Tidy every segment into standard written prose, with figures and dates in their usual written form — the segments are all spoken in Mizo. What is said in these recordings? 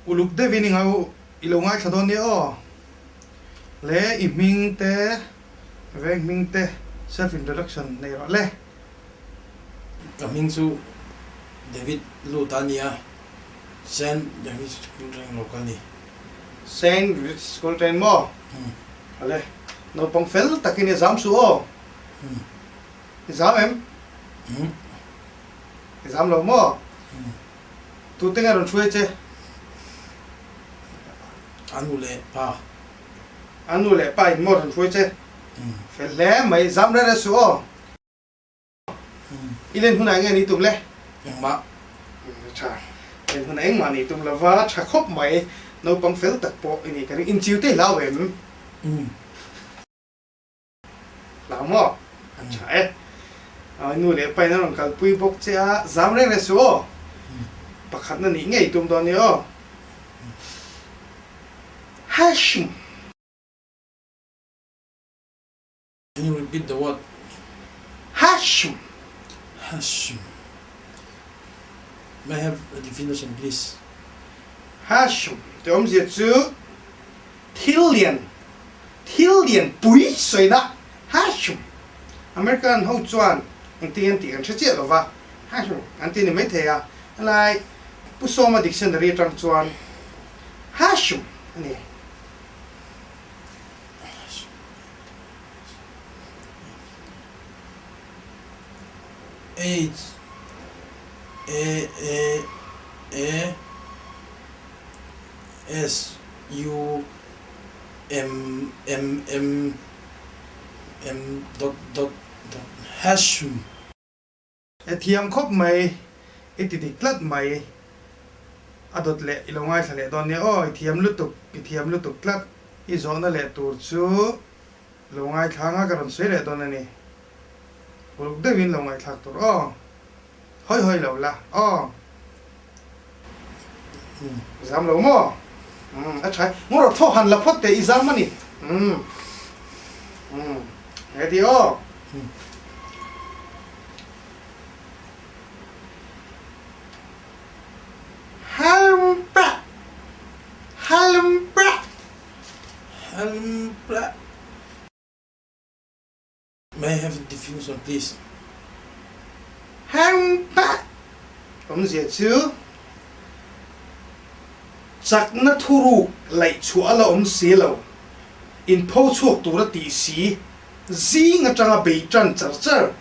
Uluk deuhin i ngau i lo ngaithla dawn nia aw. Le i hming te, veng hming te self introduction nei rawh le. Ka hming chu David Luta a nia, Saint David School Train lo kal ni. Saint David School Train maw? Ale, naupang fel takin i zam suh aw. I zam em? I zam lo maw? Tute nge rawn hruai che? A nu leh pa. A nu leh pa in maw rawn hruai che? Fel hle mai, zam reng reng suh aw. I len hunah enge ni tum le? Engmah. Tha. Len hunah engmah ni tum lova, tha khawp mai. Naupang fel tak pawh i nih ka ring. Inchiu te i hlau em? Hlau maw? A tha e. I nu leh pain a rawn kalpui bawk che a, zam reng reng suh aw. Pakhatna nih ngei tum dawn nia aw. Hashim. Can you repeat the word? Hashim. Hashim. May I have a definition please? Hashim tih awmzia chu thil lian, thil lian pui sawina Hashim. American ho chuan engtin an tih kan hre chiah lova, Hashim an ti ni maithei a, helai Pu Sawma dictionary atang chuan Hashim a ni. H A A A S U M M M M dot dot dot hash. E thiam khawp mai, i ti dik tlat mai. A dawt leh i lo ngaithla leh dawn nia aw, i thiam lutuk, i thiam lutuk tlat. I zawhna leh tur chu lo ngaithla anga ka rawn sawi leh dawn a ni. Uluk deuhin lo ngaihthlak tur aw. Hawi hawi lo la aw. I zam lo maw? Umm a tha e. Ngaw rawh thaw han la phawt teh i zam a ni. Umm umm ready aw. Halmpra Halmpra Halmpra May I have a definition please? Hangpa awmzia chu chakna thuruk laih chhuah a la awm si lo, inpho chhuak tura tih si, zing atanga bei tan char char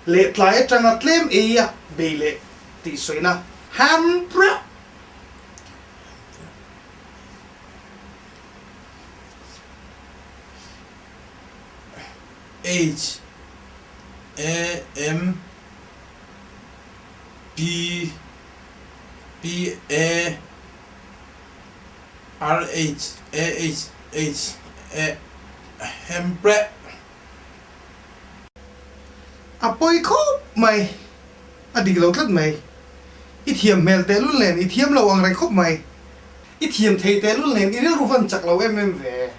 leh tlai atanga tlem ei a bei leh tih sawina. Hangpa. H A M P P A R H A H H A Hempreh. A pawi khawp mai, a dik lo tlat mai. I thiam hmel tehlul nen i thiam lo ang reng khawp mai. I thiam thei tehlul nen i rilru van chak lo em em ve.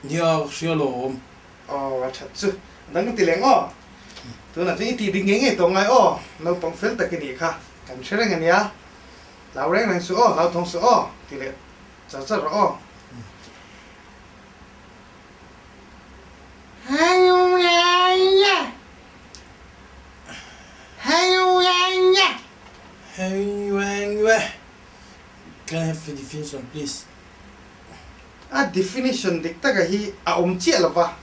Nia, hria lo awm. Aw, a that chu. A dang ka ti leng aw. Tunah chuan i tih dik ngei ngei tawh ngai aw. Naupang fel tak i nih kha. Kan hre reng a nia. Hlau reng reng suh aw, hlau thawng suh aw, ti leh char char rawh aw. Can I have a definition please? A definition dik taka hi a awm chiah lo va,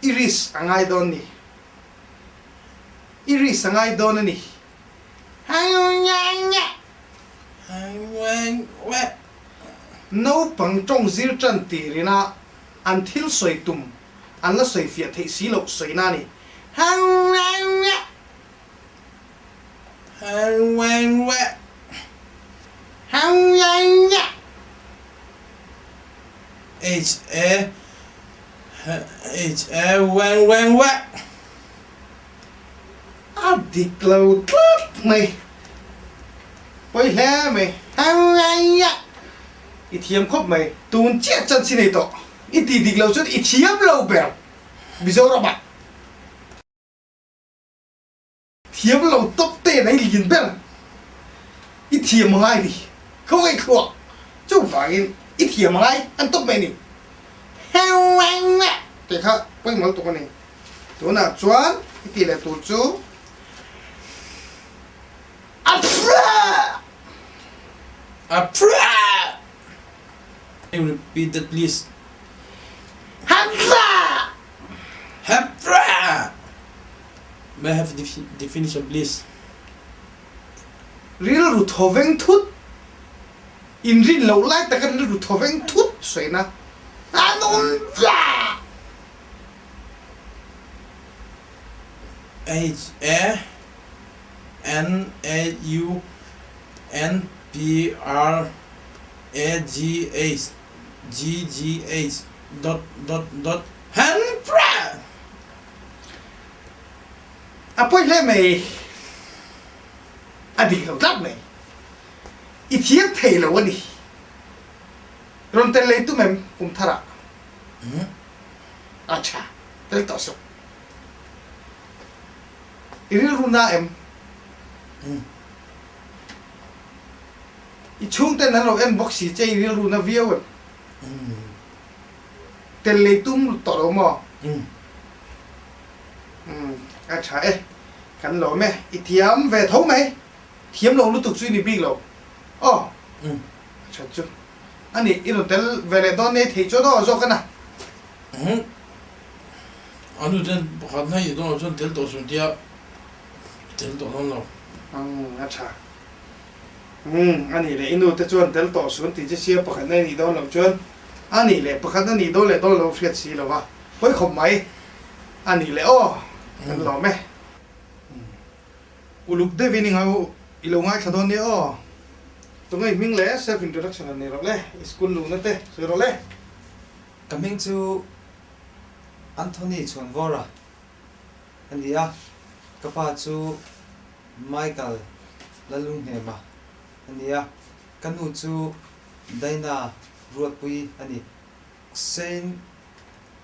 i risk a ngai dawn ni. I risk a ngai dawn a ni. Naupang tawng zir tan tirina an thil sawi tum an la sawi fiah theih si loh sawina a ni. H A H A Weng Weng Weh. A dik lo tlat mai. Pawi hle mai. I thiam khawp mai. Tun chiah chance i nei tawh. I tih dik lo chuan i thiam lo ber Mizoramah. Thiam lo tawp te nei lian ber i thiam ngai ni. Khawngaih thluak chuvangin i thiam a ngai an tawp mai a ni. Tih kha pawimawh lutuk a ni. Tunah chuan i tih leh tur chu a phrah! A phrah! Can you repeat that please? Haphrah! Haphrah! May I have definition please? Rilru thawveng thut, inrin loh lai taka rilru thawveng thut sawiina an awm vah! H A N A U N P R A G H G G H dot dot dot Han pra! A pawi hle mai, a dik lo tlat mai. I thiam thei lo a ni. Rawn tel lei tum em kum tharah? A tha, tel tawh suh. I rilru na em? I chhungten an lo en bawk si che i rilru na viau em? Tel lei tum tawh lo maw? Umm a tha e, kan lawm e, i thiam ve tho mai, thiam lo lutuk chu i ni bik lo aw, a that chu a ni, i rawn tel ve leh dawn nei theih chuan aw zawk a na. Umm a nu ten pakhat na i dawn lo chuan tel tawh suh tia tel tawh dawn lo. Umm a tha, umm a nih leh i nu te chuan tel tawh suh an ti che sia pakhat na i nih dawn loh chuan a nih leh pakhat na nih dawn leh dawn lo hriat si lo va, pawi khawp mai. A nih leh aw, kan lawm e. Uluk deuhin i ngau i lo ngaithla dawn nia aw. Tunge i hming le self introduction han nei rawh le, i school luhna te sawi rawh le. Ka hming chu Anthony Chhuanvawra a ni a, ka pa chu Michael Lalunghnema a ni a, ka nu chu Daina Ruatpui a ni. Saint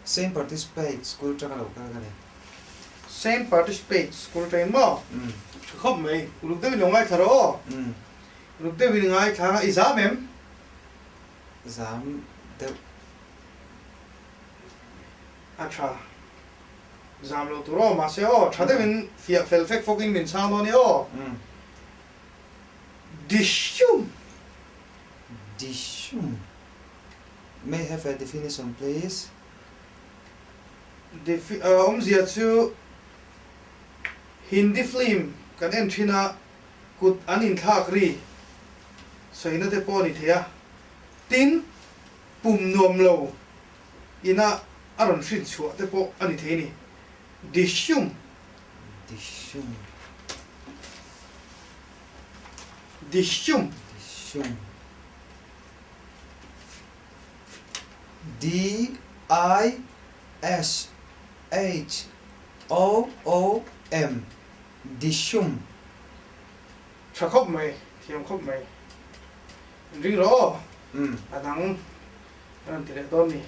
Saint Participate School atanga lo kal ka ni. Saint Participate School atangin maw? Tha khawp mai. Uluk deuhin lo ngaithla rawh aw. Uluk deuhin i ngaithla anga i zam em? Zam deuh. A tha. Zam lo tur aw. Mahse aw, tha deuhin fiah fel fek fawkin min chhang dawn i aw. Dishum. Dishum. May have a definition please? Defi awmzia chu Hindi film kan en thin a, kut an inthlak ri sawina te pawh a ni thei a, tin pum nuam lo ina a rawn hrin chhuah te pawh a ni thei a ni. Dishum. Dishum. Dishum. Dishum. D I S H O O M Dishum. Tha khawp mai, thiam khawp mai. Ring rawh aw, a dang a rawn ti leh dawn ni.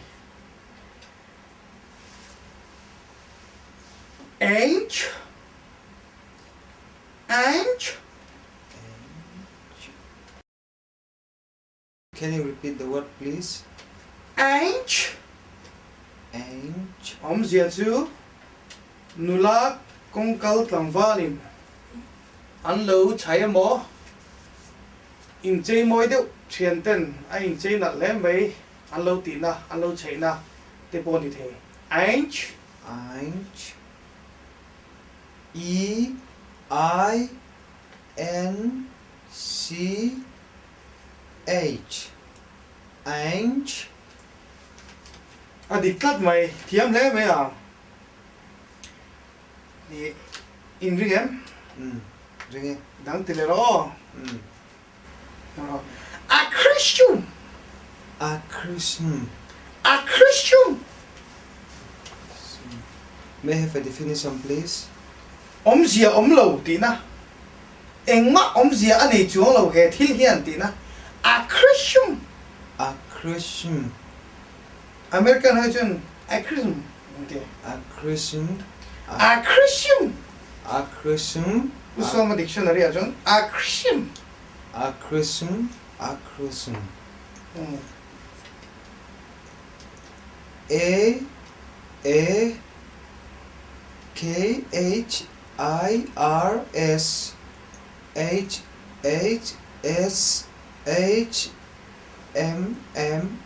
Ench, ench. Can you repeat the word please? Anch. Anch. Awmzia chu nula kawngkal tlangvalin an lo chhai emaw, inchei mawi deuh thian ten a inchei nalh hle mai an lo tihna, an lo chheihna te pawh a ni thei. Anch. Anch. E I N C H Anch. A dik tlat mai, thiam hle mai a. Nih in ring em? Umm, ring e. Dang ti leh rawh aw. Umm. A Christian! A Christian. A Christian! May I have a definition please? Awmzia awm lo tihna. Engmah awmzia a nei chuang lo he thil hian tihna a Christian. A Christian. American ho chuan a Christian an ti. A Christian. A Christian. A Christian. Pu Sawma dictionary ah chuan a Christian. A Christian. Akhrisum. A A K H I R S H H S H M M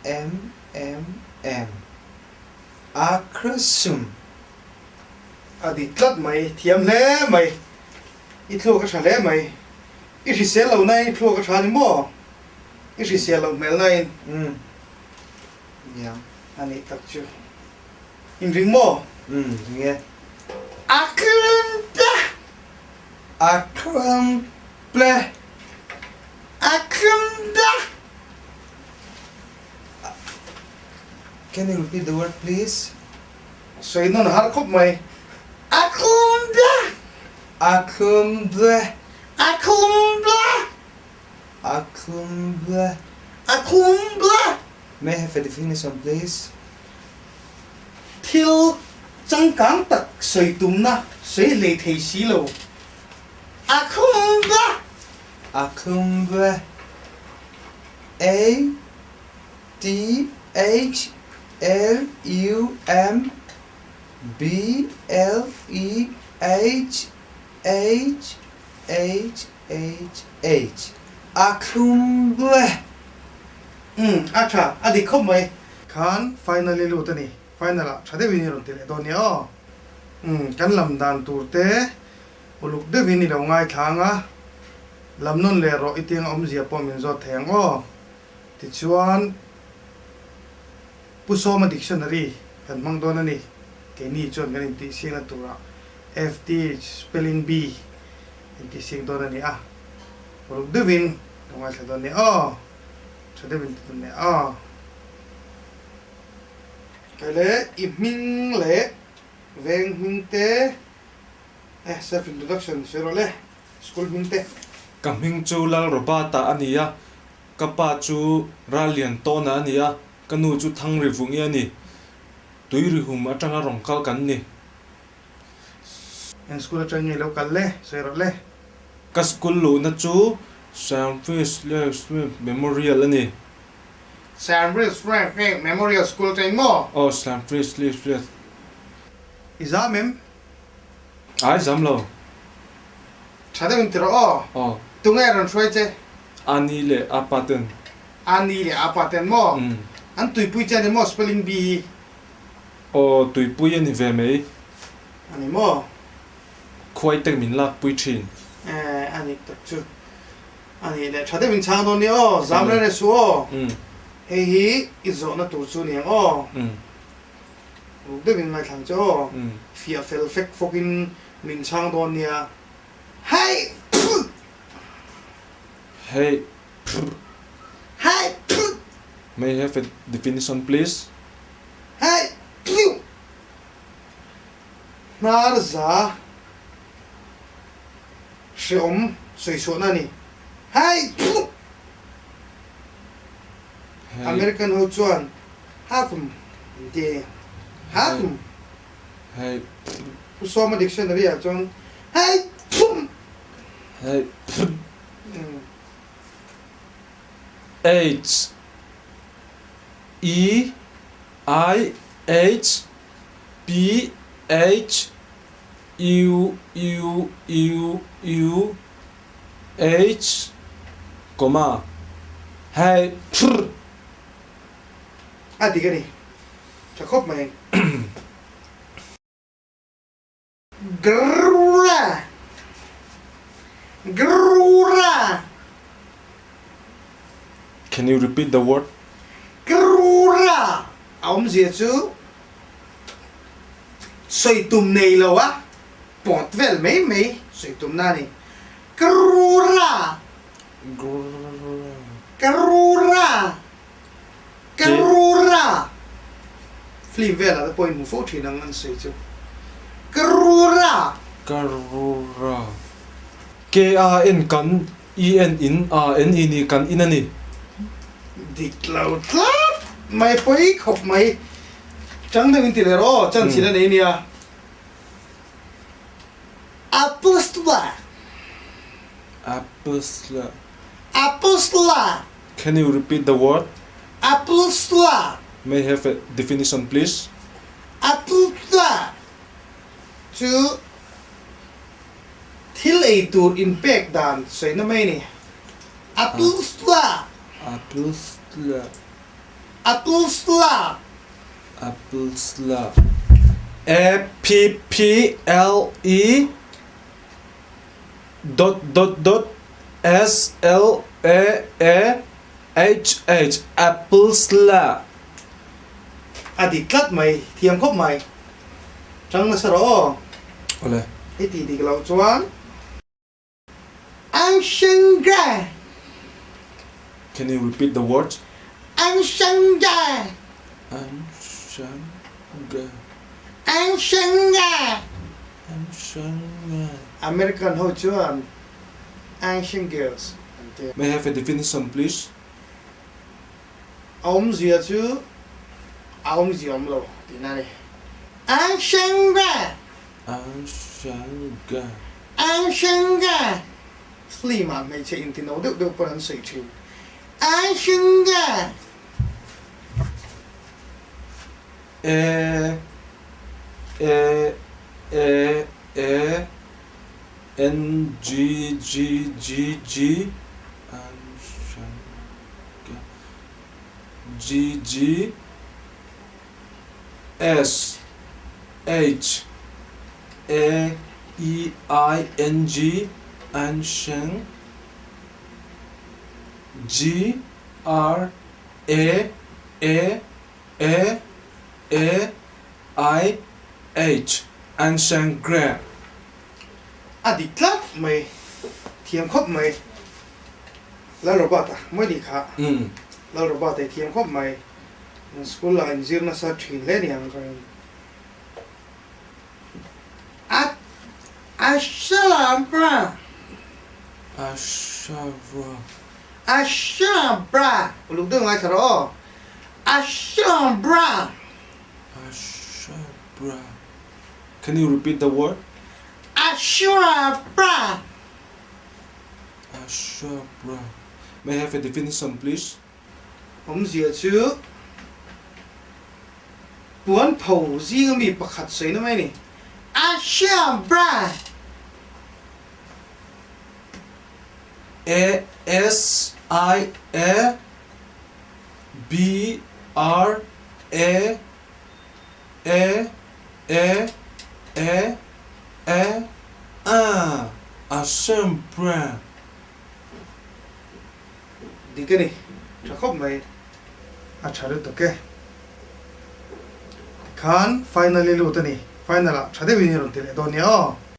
M M M Akhrisum. A dik tlat mai, thiam hle mai, i thluak a tha hle mai, i hrisel lo nain i thluak a tha ni maw? I hrisel loh hmel nain. Umm nia. A nih tak chu. In ring maw? Umm ring e. A tlum ple! A tlum ple! A tlum ple! Can you repeat the word please? Sawi nawn har khawp mai. A tlum ble! A tlum ble! A tlum ble! A tlum ble. A tlum ble. May I have a definition please? Thil changkang tak sawi tumna sawi hlei thei si lo. A tlum ble. A tlum ble. A T H L U M B L E H H H H H A thlum ble. Umm a tha, a dik khawp mai. Khan final i lut a ni, final ah tha deuhin i rawn ti leh dawn nia aw. Umm kan lam dan tur te uluk deuhin i lo ngaithla ang a, lam nawn leh rawh i tiang awmzia pawh min zawt thei ang aw. Tichuan Pu Sawma dictionary kan hmang dawn a ni, keini chuan kan intihsiakna turah FT spelling bee Intihsiak dawn a ni a, ruk deuhin ka ngaithla dawn nia aw, tha deuhin ti dawn nia aw. Kai le i hming leh veng hming te eh self introduction sawi rawh le, school hming te. Ka hming chu Lalrobata a ni a, ka pa chu Ralliantawna a ni a, ka nu chu Thangrivungi a ni. Tuirihum atanga rawn kal kan ni. Eng school atang nge lo kal le? Sawi rawh le. Ka school luhna chu Sandwich Memorial a ni. Sandwich Memorial School atang maw? Aw, Sandwich Lewis. I zam em? Ai zam lo. Tha deuh in ti rawh aw. Aw. Tunge rawn hruai che? Ani leh apa ten. Ani leh apa ten maw? Umm. An tuipui che a ni maw spelling bee hi? Aw, tuipui a ni ve mai. A ni maw? Khuai te min lakpui thin. Eh, a nih tak chu. A nih leh tha deuhin chhang dawn nia aw, zam reng reng suh aw. Hei hi i zawhna tur chu ni ang aw. Ruk deuhin ngaithlang che aw. Fiah fel fek fawkin min chhang dawn nia. Hei! Phuh! Hei! Phuh! Hei! Phuh! May I have a definition please? Hei piuh! Hnar za hreawm sawichhuahna a ni. Hei piuh! American ho chuan Hakum an ti a ni. Hakum! Hei piuh! Pu Sawma dictionary ah chuan Hei piuh! Hei piuh! H E I H P H U U U U H comma Hei phrr. A dik a ni. Tha khawp mai. Grrrra! Grrrra! Can you repeat the word? Grrrra! A awmzia chu sawi tum nei lo a pawt vel mai mai sawi tumna a ni. Grrrra! Grrrra! Grrrra! Karura! Film velah te pawh in hmu fo thin ang an sawi chu. Karura! Karura. K A N kan E N in A N I ni kan in a ni. Dik lo tlat mai pawi khawp mai. Chang deuh in ti leh rawh aw, chance in a nei nia. Apostla. Apostla. Apostla. Apple slap. Can you repeat the word? Apple slap. May I have a definition please? Apple slap chu thil ei tur inpek dan sawina mai a ni. Apple slap. Apple slap. Apple slap. Apple slap. A P P L E dot dot dot S L A A H H Apple slap. A dik tlat mai, thiam khawp mai. Tang nasa rawh aw. Awle. I tih dik loh chuan. Ang Sheng Ge. Can you repeat the words? Ang Sheng Ge. Ang Sheng Ge. Ang Sheng Ge. Ang Sheng Ge. American ho chuan Ancient Girls an ti. May I have a definition please? A awmzia chu a awmzia awm lo tihna a ni. Ang Sheng Ge. Ang Sheng Ge. Ang Sheng Ge. Film ah hmeichhe intino deuh deuh pawn an sawi thin. Ang Sheng Ge. E E E E N G G G G N G G S H A E I N G N G R A A A A I H Ancient Greek. A dik tlat mai, thiam khawp mai. Lal Robert-a mawi nih kha. Lal Robert-a i thiam khawp mai. School ah inzir nasa thin hle ni ang ka rin. A Ashabra. Ashabra. Ashabra. Uluk deuh ngai thla rawh aw. Ashabra. Ashabra. Can you repeat the word? Ashabra. Ashabra. May I have a definition please? Awmzia chu puan pho zinga mi pakhat sawi na mai a ni. Ashabra. A S I A B R A A A A A A Ashabra. Dik a ni, tha khawp mai, a tha lutuk e. Tikhan final i lut a ni, final ah tha deuhin i rawn ti leh dawn nia aw.